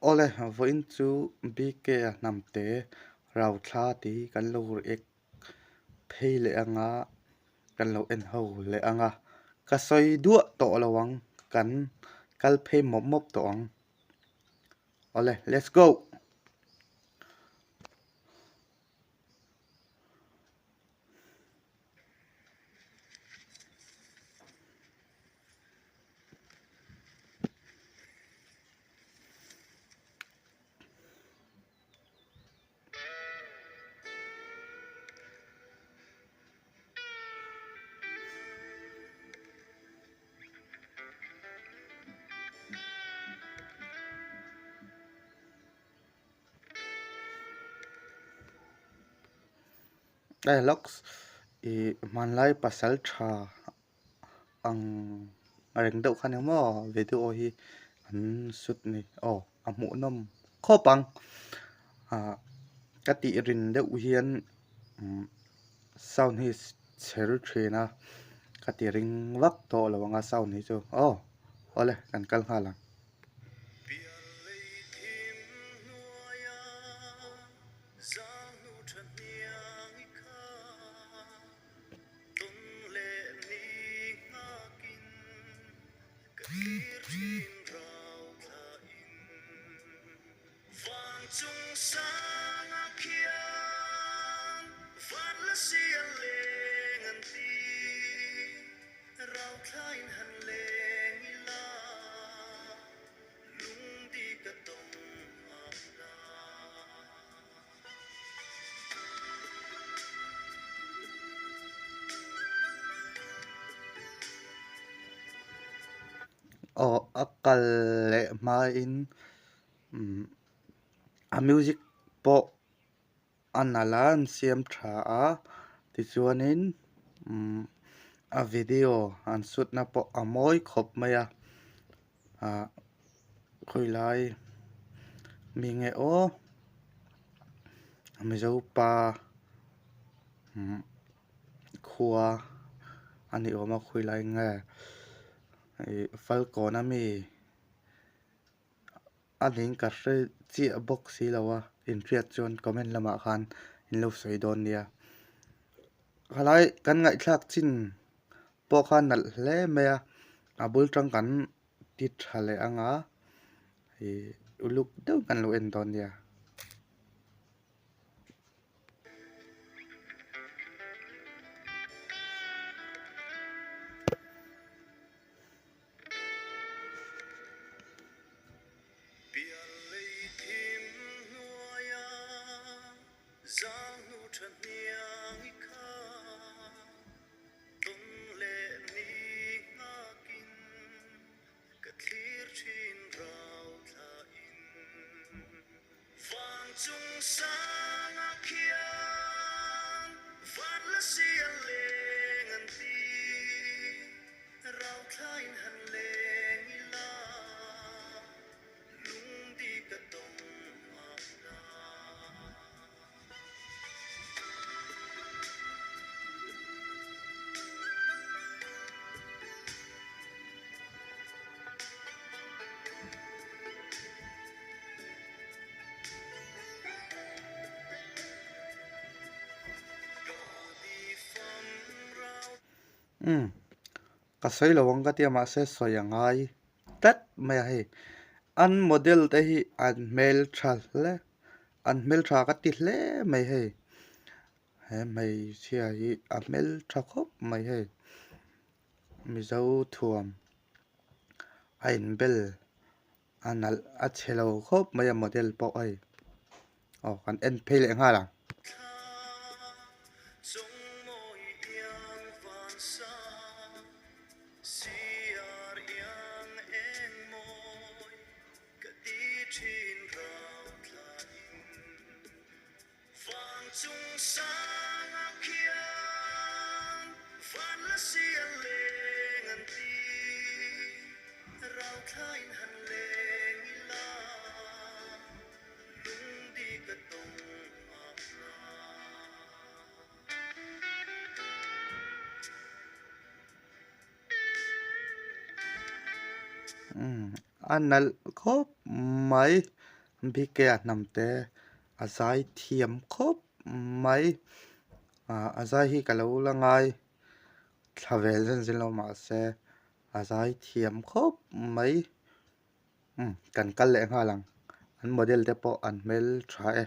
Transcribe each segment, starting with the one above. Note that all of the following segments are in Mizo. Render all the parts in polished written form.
Awle, vawiin chu BK a hnamte rauthla tih hi kan lo react phei leh anga kan lo en ho leh anga ka sawi duah tawh lo ang kan kal phei mawp mawp tawh ang. Awle, let's go! Dialogues ih hmanlai pasal tha ang reng deuh kha ni maw video hi an shoot ni aw a hmuhnawm khawp ang ah ka tih rin deuh hian umm sound hi chher thin a ka ti ring vak tawh lo ang a sound hi chu aw awle kan kal nghal ang. Aw a kal leh hmain umm a music pawh a nalh a an siam tha a tichuanin umm a video an shoot na pawh a mawi khawp mai a ah khawilai mi nge aw mizo pa umm khua a ni awm a khawilai nge ih falkawn ami. A ning ka hre chiah bawk si lo a, inhriat chuan comment lamah khan in lo sawi dawn nia. Khalai kan ngaihthlak chin pawh kha nalh hle mai a, a bul tang kan ti tha leh ang a, ih uluk deuh kan lo en dawn nia. Umm ka sawi lo ang ka tia mahse sawi a ngai tlat mai a hei an model te hi an hmeltha hle an hmeltha ka ti hle mai hei he hmeichhia hi a hmeltha khawp mai hei mizo thuam a inbel a nalh a chhe lo khawp mai a model pawh hei aw kan en phei leh nghal ang. Umm a nalh khawp mai. BK-a hnamte a zai thiam khawp mai. Ah a zai hi ka lo la ngai thla ve zen zen lo mahse a zai thiam khawp mai. Umm kan kal leh nghal ang an model te pawh an hmeltha e.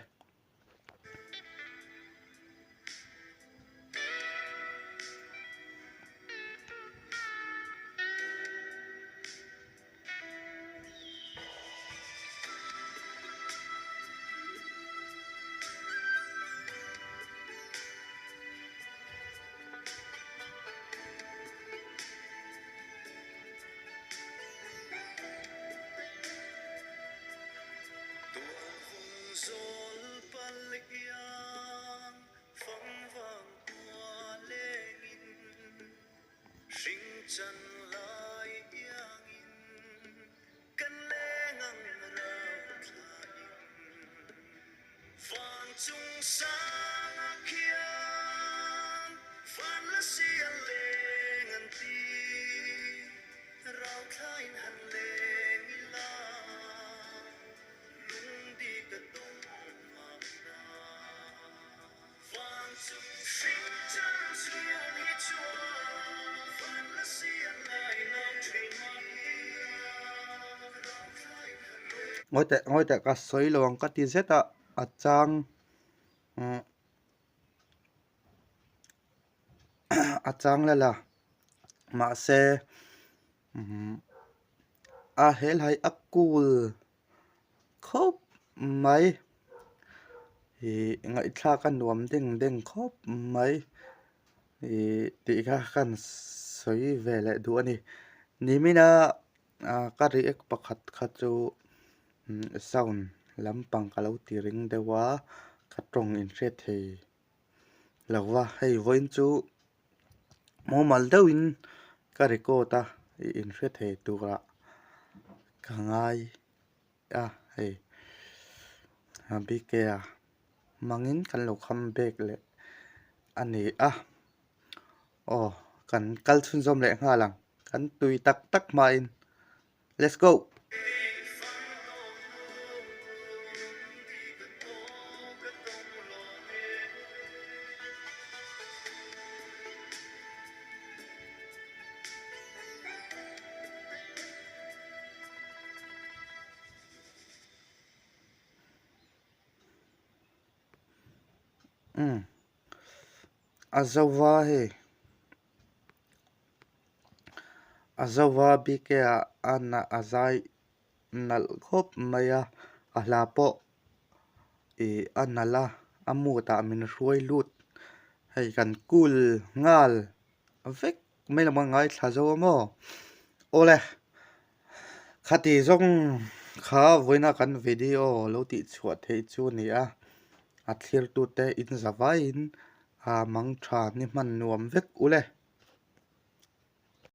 Ngawi teh ngawi teh ka sawi lo ang ka ti zet a a chang umm a chang lel a mahse umm a helhai a cool khawp mai ih ngaihthlak a nuam deng deng khawp mai ih tih kha kan sawi ve leh duh a ni nimina ah ka react pakhat kha chu sound lampang ka lo ti ring deuh a ka tawng inhriat thei lo va hei vawiin chu mumal deuhin ka record a ih inhre thei turah ka ngai a hei BK a hmangin kan lo kham bek leh a ni a aw kan kal chhunzawm leh nghal ang kan tui tak tak hmain let's go. Umm a zova hei a zova bike ah a nah a zai nalh khawp mai a a hla pawh ih a nalh a a mood ah min hruai lut hei kan cool nghal vek mai lo maw ngaithla zo a maw awle khati zawng kha vawiina kan video lo tih chhuah theih chu a ni a a thlir tute in za vaiin a mang tha ni hman nuam vek ule.